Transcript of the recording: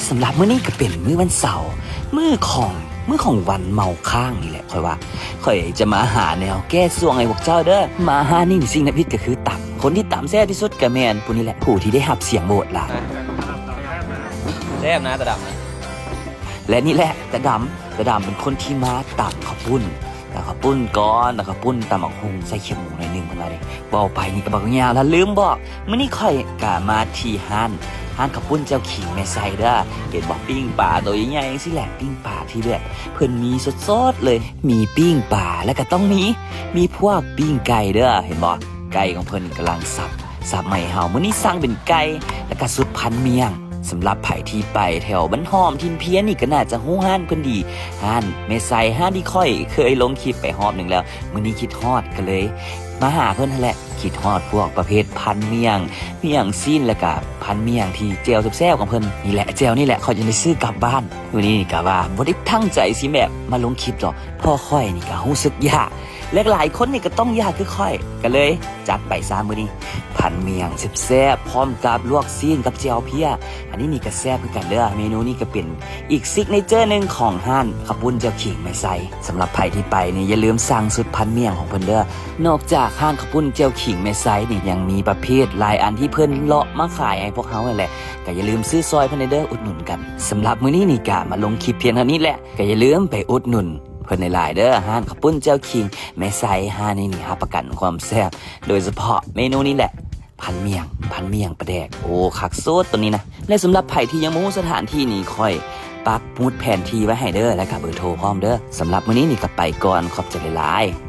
ສຳລັບມື້ນີ້ກໍເປັນມື້ວັນເສົາ ມື້ຂອງ ມື້ຂອງວັນເມົາຄ້າງນີ້ແຫຼະ. ຂ້ອຍວ່າຂ້ອຍຈະມາຫາແນວແກ້ສ່ວງໃຫ້ພວກເຈົ້າເດີ້. ມາຮ້ານນີ້ສິ່ງທີ່ຜິດກໍຄືຕຳ. ຄົນທີ່ຕຳແຊບທີ່ສຸດກໍແມ່ນຜູ້ນີ້ແຫຼະ ຜູ້ທີ່ໄດ້ຮັບສຽງໂຫວດຫຼາຍ. ແຊບນະຕາດຳນະ. ແລະນີ້ແຫຼະຕາດຳ ຕາດຳເປັນຄົນທີ່ມາຕຳເຂົ້າປຸ້ນ ຕຳເຂົ້າປຸ້ນກ່ອນ ແລ້ວກໍປຸ້ນຕຳບັກຫຸ່ງໃສ່ຂຽບໝູໜ້ອຍໜຶ່ງ ເພິ່ນວ່າເດ້. ເວົ້າໄປນີ້ກໍບັກຍາວລະ ລືມບອກ. ມື້ນີ້ຂ້ອຍກໍມາທີ່ຮ້ານ ຮ້ານເຂົ້າປຸ້ນແຈ່ວຂິງແມ່ໄຊເດີ້. ເຫັນບໍ່ ປີ້ງປາໂຕໃຫຍ່ໆຈັ່ງຊີ້ແຫຼະ ປີ້ງປາທີ່ແບບເພິ່ນມີສົດໆເລີຍ. ມີປີ້ງປາ ແລ້ວກໍຕ້ອງມີ ມີພວກປີ້ງໄກ່ເດີ້ ເຫັນບໍ່? ໄກ່ຂອງເພິ່ນກຳລັງສັບ ສັບໃໝ່ເຮົາ. ມື້ນີ້ສັ່ງເປັນໄກ່ ແລ້ວກໍຊຸດພັນໝ້ຽງ. ສຳລັບໃຜທີ່ໄປແຖວບ້ານຫອມ ຖິ່ນພຽນນີ້ກໍໜ້າຈະຮູ້ຮ້ານເພິ່ນດີ ຮ້ານແມ່ໄຊ ຮ້ານທີ່ຂ້ອຍເຄີຍລົງຄລິບໄປຮອບໜຶ່ງແລ້ວ. ມື້ນີ້ຄິດຮອດກໍເລີຍມາຫາເພິ່ນຫັ້ນແຫຼະ. ຄິດຮອດພວກປະເພດພັນໝ້ຽງ ໝ້ຽງຊີ້ນ ແລ້ວກະພັນໝ້ຽງທີ່ແຈ່ວແຊບໆຂອງເພິ່ນນີ້ແຫຼະ. ແຈ່ວນີ້ແຫຼະຂ້ອຍຈະໄດ້ຊື້ກັບບ້ານ. ມື້ນີ້ນີ້ກະວ່າບໍ່ໄດ້ຕັ້ງໃຈຊິແບບມາລົງຄລິບດອກ ເພາະຂ້ອຍນີ້ກະຮູ້ສຶກຢາກ ແລະຫຼາຍຄົນນີ້ກໍຕ້ອງຢາກຄືຂ້ອຍ ກໍເລີຍຈັດໄປຊະມື້ນີ້ ພັນໝ້ຽງແຊບໆ ພ້ອມກັບລວກຊີ້ນກັບແຈ່ວເພຍ. ອັນນີ້ນີ້ກໍແຊບຄືກັນເດີ້. ເມນູນີ້ກໍເປັນອີກຊິກເນເຈີໜຶ່ງຂອງຮ້ານເຂົ້າປຸ້ນແຈ່ວຂິງແມ່ໄຊ. ສຳລັບໃຜທີ່ໄປນີ້ຢ່າລືມສັ່ງຊຸດພັນໝ້ຽງຂອງເພິ່ນເດີ້. ນອກຈາກຮ້ານເຂົ້າປຸ້ນແຈ່ວຂິງແມ່ໄຊນີ້ ຍັງມີປະເພດຫຼາຍອັນທີ່ເພິ່ນເລາະມາຂາຍໃຫ້ພວກເຮົາຫັ້ນແຫຼະ ກໍຢ່າລືມຊື້ຊ່ອຍເພິ່ນແດ່ເດີ້ ອຸດໜູນກັນ. ສຳລັບມື້ນີ້ນີ້ກະມາລົງຄລິບພຽງເທົ່ານີ້ແຫຼະ ກໍຢ່າລືມໄປອຸດໜູນເພິ່ນຫຼາຍໆເດີ້ ຮ້ານເຂົ້າປຸ້ນແຈ່ວຂິງແມ່ໄຊ. ຮ້ານນີ້ນີ້ຮັບປະກັນຄວາມແຊບ ໂດຍສະເພາະເມນູນີ້ແຫຼະ ພັນໝ້ຽງ ພັນໝ້ຽງປາແດກ. ໂອ້ ຄັກສຸດໂຕນີ້ນະ. ແລະສຳລັບໃຜທີ່ຍັງບໍ່ຮູ້ສະຖານທີ່ນີ້ ຂ້ອຍປັກໝຸດແຜນທີ່ໄວ້ໃຫ້ເດີ້ ແລະກະເບີໂທພ້ອມເດີ້. ສຳລັບມື້ນີ້ນີ້ກໍໄປກ່ອນ ຂອບໃຈຫຼາຍໆ.